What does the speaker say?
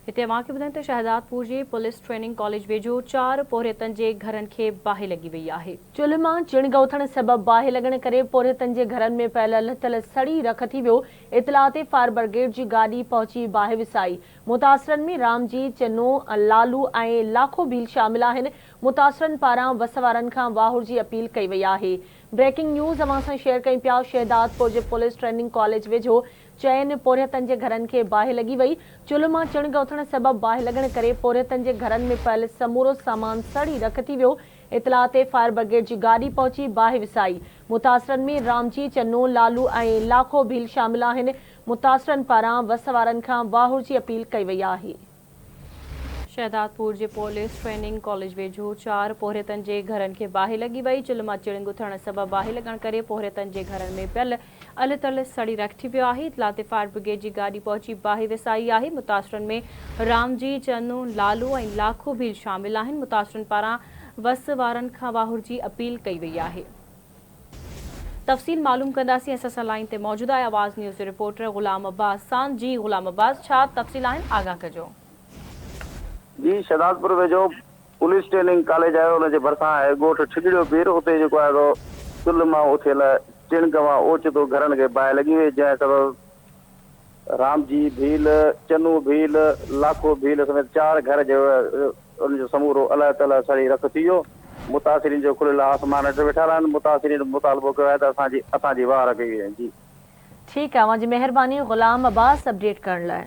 هتي اوهان کي ٻڌايون ته شهدادپور جي پوليس ٽريننگ ڪاليج ويجهو چار پورهيتن جي گهرن کي باهه لڳي وئي آهي. چلهه مان چڻگ اٿڻ سبب باهه لڳڻ ڪري پورهيتن جي گهرن ۾ پيل لٿل سڙي رک ٿي ويو، اطلاع تي فائر برگيڊ جي گاڏي پهچي باهه وسائي. متاثرن ۾ رامجي، چنو، لالو ۽ لاکو ڀيل شامل آهن، متاثرن پاران وس وارن کان واهر جي اپيل ڪئي وئي آهي. بريڪنگ نيوز اوهان سان شيئر ڪيون پيا شهدادپور جي پوليس ٽريننگ ڪاليج ويجهو چئن پورهيتن جي گهرن کي باهه لڳي وئي، چلهه مان چڻگ اٿڻ سبب باهه لڳڻ ڪري پورهيتن جي گهرن ۾ پيل سمورو سامان سڙي رک ٿي ويو، اطلاع تي فائر برگيڊ جي گاڏي پهچي باهه وسائي، متاثرن ۾ رامجي، چنو، لالو ۽ لاکو ڀيل شامل آهن، متاثرن پاران وس وارن کان واهر جي اپيل ڪئي وئي آهي. شهدادپور جي پوليس ٽريننگ ڪاليج ويجهو چار پورهيتن جي گهرن کي باهه لڳي وئي، چلهه مان چڻنگ اٿڻ سبب باهه لڳڻ ڪري پورهيتن جي گهرن ۾ پيل الهه تلهه سڙي رک ٿي ويو آهي، اطلاع تي فائر برگيڊ جي گاڏي پهچي باهه وسائي آهي، متاثرن ۾ رامجي، چنو، لالو ۽ لاکو ڀيل شامل آهن، متاثرن پاران وس وارن کان واهر جي اپيل ڪئي وئي آهي. تفصيل معلوم ڪنداسين اسان سان لائين تي موجود آهي آواز نيوز جو رپورٽر غلام عباس سان جي غلام عباس ڇا تفصيل آهن آگاهه ڪجو. جي شھدادپور ويجهو پوليس ٽريننگ ڪاليج آهي ان جي ڀرسان آهي ڳوٺ ٺڳڙيو پير اتي جيڪو آهي سو چلهه مان اٿيل چڻڪ مان اوچتو گهرن کي باهه لڳي وئي جنهن سبب رامجي ڀيل، چنو ڀيل، لاکو ڀيل سميت چار گهر جو ان جو سمورو الهه تلهه سڙي رک ٿي ويو. متاثرين جو کليل آسمان هيٺ ويٺل آهن. متاثرين مطالبو ڪيو آهي ته اسان جي اسان جي واهر ڪئي وڃي. جي. ٺيڪ آ اوهان جي مهرباني غلام عباس اپڊيٽ ڪرڻ لاء.